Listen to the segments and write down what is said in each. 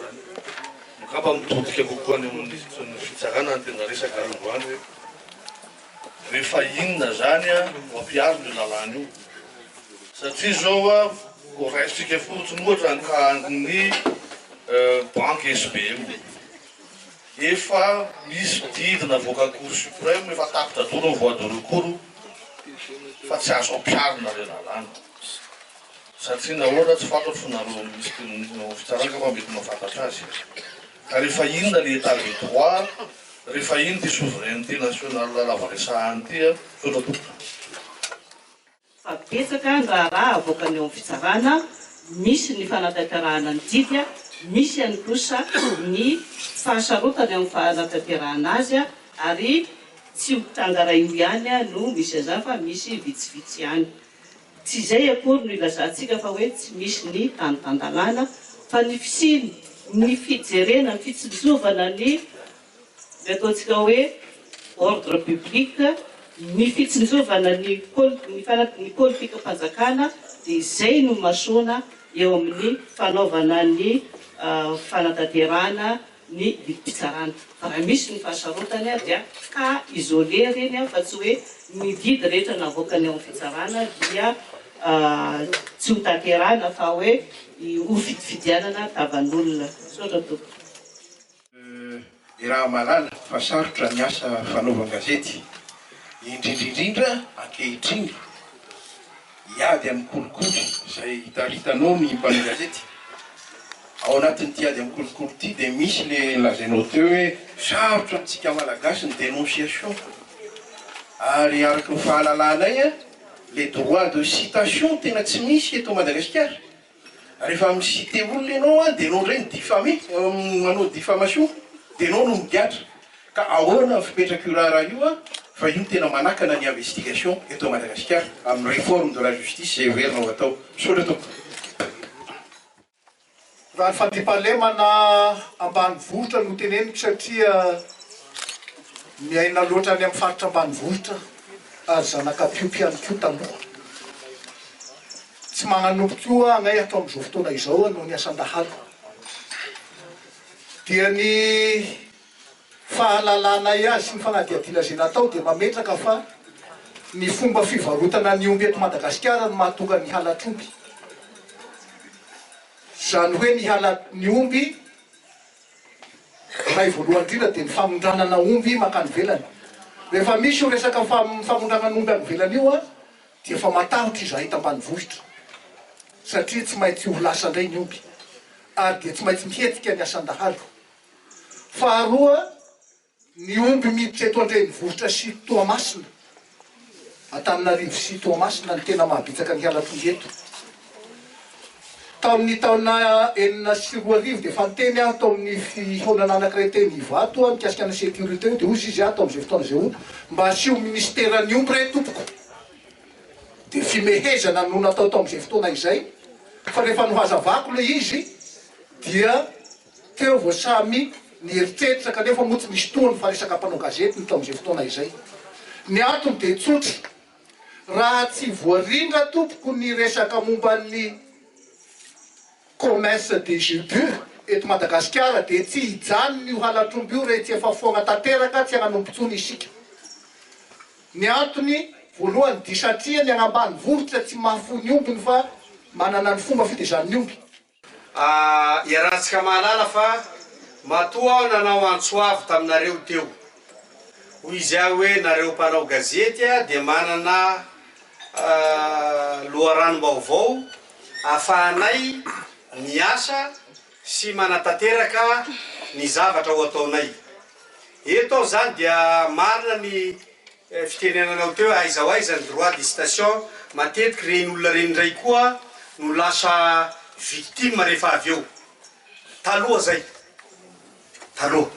izany. Angamba mitodika kokoa any amin'ny fitsarana ny tena resaka androany hoe rehefa inona izany no ampiharina io lalàna io. Satria izao ho raisintsika fotsiny ohatra ny cas-n'ny banky SBM. Efa misy didy navoakan'ny cour supreme, efa tapitra daholo ny voie de recours fa tsy azo ampiharina ilay lalàna. Satria nahoana tsy fantatro fa nareo minisitry ny fitsarana angamba mety mahafantatra azy. Ka rehefa inona le état de droit, rehefa inona ity souveraineté nationale lava resahana ity a? Misaotra tompoko. Fa betsaka ny raharaha avoakan'ny ao amin'ny fitsarana, misy ny fanatanterahana ny didy, misy ihany kosa ny fahasarotana eo amin'ny fanatanterahana azy ary tsy io tranga iray io ihany no misy an'izany fa misy vitsivitsy ihany. Tsy izay akory no ilazantsika fa hoe tsy misy ny tany tan-dalàna fa ny fisiany, ny fijerena, ny fitsinjovana ny ny ataontsika hoe ordre public, ny fitsinjovana ny ny politikam-panjakana dia izay no masoana eo amin'ny fanaovana ny fanatanterahana ny didim-pitsarana. Fa raha misy ny fahasarotany dia cas isolé ireny fa tsy hoe ny didy rehetra navoakan'ny ao amin'ny fitsarana dia tsy ho tanterahina fa hoe ho fidifidianana tavan'olona. Misaotra tompoko. Iaraha-mahalala fa sarotra ny asa fanaovan-gazety, indrindra indrindra ankehitriny. Hiady amin'ny kolikoly izay taritanao ny mpanao gazety. Ao anatin'ity ady amin'ny kolikoly ity dia misy le lazainao teo hoe sarotra amintsika Malagasy ny dénonciation. Ary araka ny fahalalanay le droit de citation tena tsy misy eto Madagasikara. Rehefa mi-citer olona ianao an, dia ianao indray no diffamer, manao diffamation, dia ianao no migadra. Ka ahoana ny fipetrak'io raharaha io an, fa io no tena manakana ny investigation eto Madagasikara, amin'ny réforme de la justice izay heverina ho atao. Misaotra tompoko. Raha ny fandriampahalemana ambanivohitra no teneniko satria miaina loatra any amin'ny faritra ambanivohitra aho ary zanaka mpiompy ihany koa taloha. Tsy magnanompo koa agnay hatramin'izao fotoana izao noho ny asan-dahalo. Dia ny fahalalanay azy sy ny fanadihadiana izay natao dia mametraka fa ny fomba fivarotana ny omby eto Madagasikara no mahatonga ny halatr'omby. Izany hoe ny hala ny omby iray voalohany indrindra dia ny famondranana omby mankany ivelany. Rehefa misy io resaka famondranana omby any ivelany io an, Dia efa matahotra izahay tambanivohitra satria tsy maintsy ho lasa indray ny omby ary dia tsy maintsy mihetsika ny asan-dahalo. Faharoa, ny omby miditra eto an-drenivohitra sy Toamasina, Antananarivo sy Toamasina no tena mahabetsaka ny halatr'omby eto. Tamin'ny taona 2006 dia efa niteny aho tao amin'ny fihaonana anankiray teny Ivato mikasika ny sécurité io dia hozy izy aho tamin'izay fotoana izay ho mba asio ministeran'ny omby re tompoko. Dia fimehezana no natao tamin'izay fotoana izay fa rehefa nohazavako ilay izy dia teo vao samy nieritreritra kanefa moa tsy nisy tohiny fa resaka mpanao gazety no tamin'izay fotoana izay. Ny antony dia tsotra. Raha tsy voarindra tompoko ny resaka momba ny commerce des jus eto Madagasikara dia tsy hijanona io halatr'omby io raha tsy efa foagna tanteraka tsy hananompo intsony isika. Ny antony voalohany dia satria ny agnambanivohitra tsy mahafoy ny ombiny fa manana ny fomba fitezany ny omby. Iarahantsika mahalala fa matoa aho nanao antso avo taminareo teo, hoy izy ahy hoe nareo mpanao gazety dia manana loharanom-baovao ahafahanay miasa sy manatanteraka ny zavatra ho ataonay. Eto aho izany dia marina ny fitenenanao teo hoe aiza ho aiza ny droit de citation, matetika ireny olona ireny indray koa no lasa victime rehefa avy eo. Taloha zay. Taloha.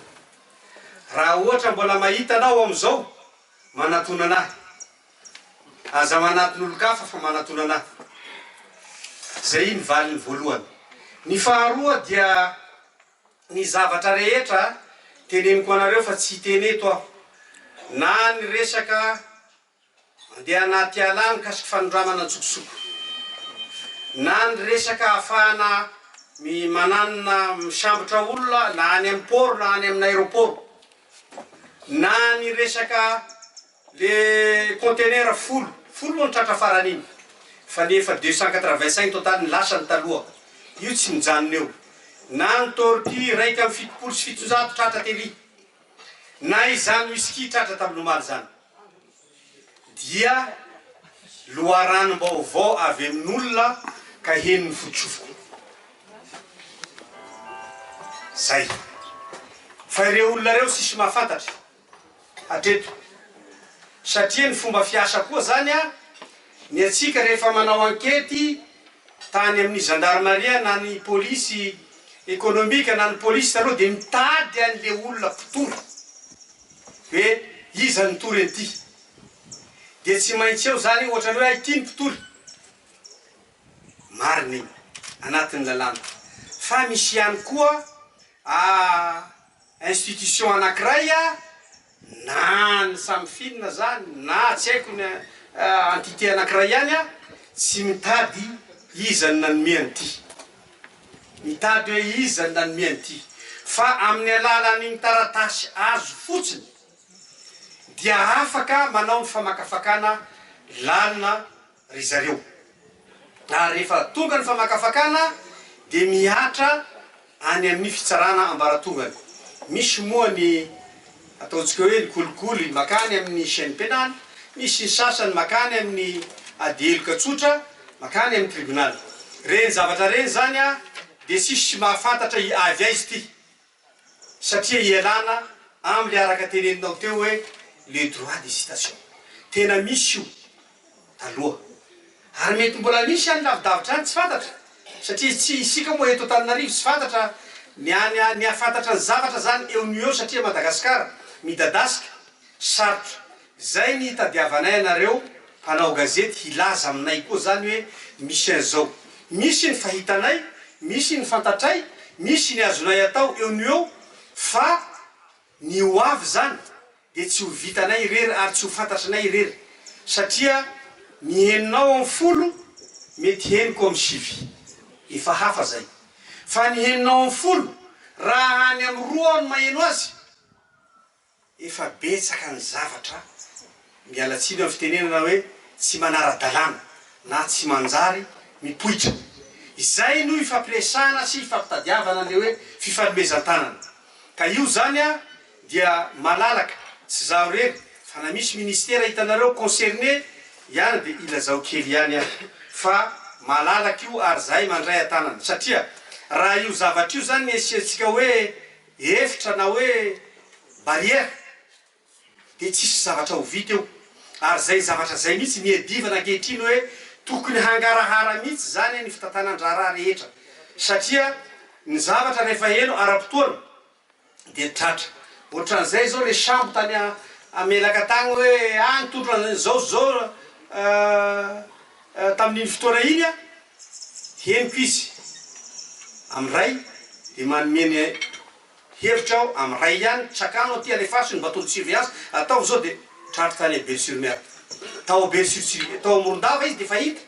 Raha ohatra mbola mahita anao amin'izao, manatona anahy. Aza manatona olon-kafa fa manatona anahy. Zay ny valiny voalohany. Ny faharoa dia. Ny zavatra rehetra teneniko anareo fa tsy hiteny eto aho na ny resaka mandeha anaty ala mikasika fanondramana antsokosoko na ny resaka ahafahana Mi mananona misambotra olona na any amin'ny port na any amin'ny aéroport. Na ny resaka le conteneur folo, folo moa no tratra farany iny, fa ny efa 285 total ny lasany taloha, io tsy mijanona eo. Na ny tortue 771 tratra tery, na izany whisky tratra tamin'ny omaly izany. Dia loharanom-baovao avy amin'olona ka henon'ny fotsofiko. Zay. Fa ireo olona ireo tsisy mahafantatra hatreto. Satria ny fomba fiasa koa zany an, ny antsika rehefa manao ankety tany amin'ny zandarimaria na ny polisy ekonomika na ny polisy taloha dia mitady an'le olona mpitory. Hoe iza no nitory an'ity. Dia tsy maintsy eo zany ohatran'ny hoe ity ny mpitory. Marina iny, anatin'ny lalàna. Fa misy ihany koa institution anankiray na ny Samifin zany na tsy haiko ny entité anankiray ihany tsy mitady iza no nanome an'ity. Mitady hoe iza no nanome an'ity. Fa amin'ny alalan'iny taratasy azo fotsiny dia afaka manao ny famakafakana lalina ry zareo. Ary rehefa tonga ny famakafakana dia mihatra any amin'ny fitsarana ambaratongany. Misy moa ny ataontsika hoe ny kolikoly makany amin'ny chaine pénale, misy ny sasany makany amin'ny ady heloka tsotra, makany amin'ny tribonaly. Ireny zavatra ireny izany dia tsisy mahafantatra avy aiza ity. Satria ialana am le araka teneninao teo hoe le droit de citation. Tena misy io taloha. Ary mety mbola misy any lavidavitra any tsy fantatra. Satria tsy isika moa eto Antananarivo tsy fantatra ny any ny hahafantatra ny zavatra zany eo no eo satria Madagascar midadasika Sarotra. Zay ny itadiavanay anareo mpanao gazety hilaza aminay koa zany hoe misy an'izao. Misy ny fahitanay, misy ny fantatray, misy ny azonay atao eo no eo fa ny ho avy zany dia tsy ho vitanay irery ary tsy ho fantatrinay irery satria ny henonao amin'ny folo mety henoko amin'ny sivy. Efa hafa zay. Fa ny henonao amin'ny folo raha any amin'ny roa aho no maheno azy Efa betsaka ny zavatra, miala tsiny amin'ny fitenenana hoe tsy manara-dalàna na tsy manjary mipoitra. Izay no ifampiresahana sy ifampitadiavana an'ilay hoe fifanomezan-tanana. Ka io izany dia malalaka, tsy izaho irery fa na misy ministera hitanareo concerné ihany dia ilazao kely ihany aho fa malalaka io ary izahay mandray an-tanana satria raha io zavatra io izany ny asiantsika hoe Efitra na hoe barrière dia tsisy zavatra ho vita eo. Ary izay zavatra izay mihitsy niadivana ankehitriny hoe tokony hangarahara mihitsy izany ny fitantanan-draharaha rehetra satria ny zavatra rehefa heno ara-potoana dia tratra. Ohatran'izay izao ilay sambo tany Amelaka tagny hoe ah nitondra an'izao sy izao tamin'iny fotoana iny ah. Henoko izy am ray de manome ny hevitra aho am ray ihany tsakano aty alefaso ny bateau de surveillance ataovy zao de tratra tany à Belo sur mer tao Belo sur sur tao Morondava izy de efa hita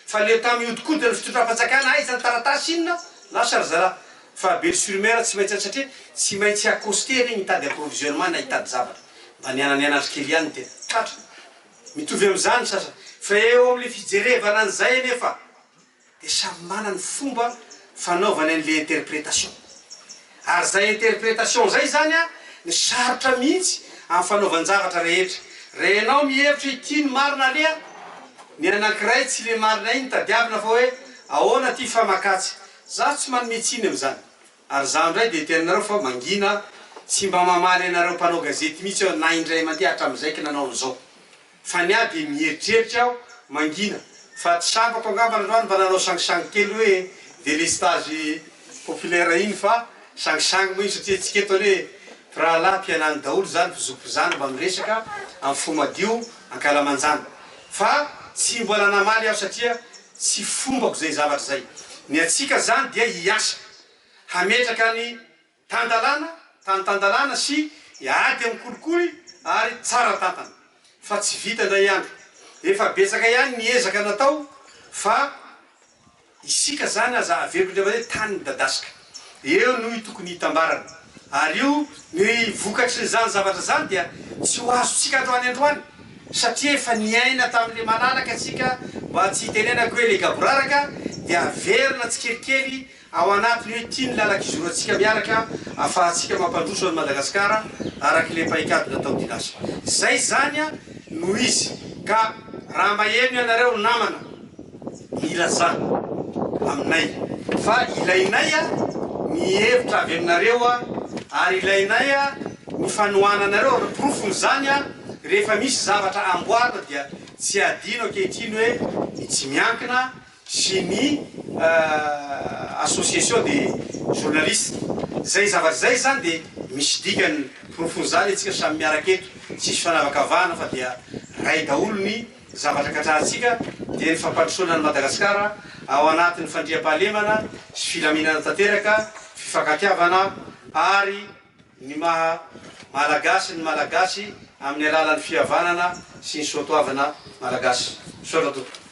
fa le tam miodikodina ny fitondram-panjakana aiza ny taratasy inona lasa ry zalahy fa Belo sur mer tsy maintsy any satria tsy maintsy accoster iny hitady approvisionnement na hitady zavatra mba niananianatra kely ihany de tratra Mitovy amin'izany ny sasany. Fa eo amin'ilay fijerevana an'izay anefa dia samy manana ny fomba fanaovany an'ilay interprétation. Ary izay interprétation izay izany an, ny sarotra mihitsy amin'ny fanaovan-javatra rehetra. Raha ianao mihevitra ity no marina aleha, ny anankiray tsy ilay marina iny tadiavina fa hoe ahoana ity fa makatsy. Izaho tsy manome tsiny amin'izany. Ary izaho indray dia teninareo fa mangina tsy mba mamaly anareo mpanao gazety mihitsy aho na indray mandeha hatramin'izay ko nanao an'izao. Fa ny ahy dia mieritreritra aho mangina fa tsy sambako angamba androany mba nanao sangisangy kely hoe delestage populaire iny fa sangisangy moa iny satria tsika eto anie mpirahalahy mpianany daholo izany mpizopizana mba miresaka amin'ny fo madio ankalamanjana fa tsy mbola namaly aho satria Tsy fombako izay zavatra izay. Ny antsika izany dia hiasa, hametraka ny tan-dalàna, tany tan-dalàna sy ady amin'ny kolikoly ary tsara tantana. Fa tsy vita indray andro. Efa betsaka ihany ny ezaka natao fa. Isika zany aza averiko indray mandeha tany midadasika. Eo no tokony hitambarana. Ary io ny vokatrin'izany zavatra izany dia tsy ho azontsika androany androany satria efa niaina tamin'le malalaka isika mba tsy hitenenako hoe le gaboraraka dia averina tsikelikely ao anatin'ny hoe ity ny lalan-kizorantsika miaraka afahantsika mampandroso an'i Madagasikara araka ilay paikady natao Dilasy. Izay izany no izy ka raha maheno ianareo namana milazà aminay fa ilainay ny hevitra avy aminareo ary ilainay ny fanohananareo ary porofon'izany rehefa misy zavatra amboarina dia tsy adino ankehitriny hoe ny tsy miankina sy ny association des journalistes. Izay zavatra izay izany dia misy dikany, porofon'izany isika samy miaraka eto, tsisy fanavakavahana fa dia ray daholo ny zavatra katrahantsika dia ny fampandrosoana an'i Madagasikara ao anatin'ny fandriampahalemana sy filaminana tanteraka, fifankatiavana ary ny maha Malagasy ny Malagasy amin'ny alalan'ny fihavanana sy ny soatoavina Malagasy. Misaotra tompoko.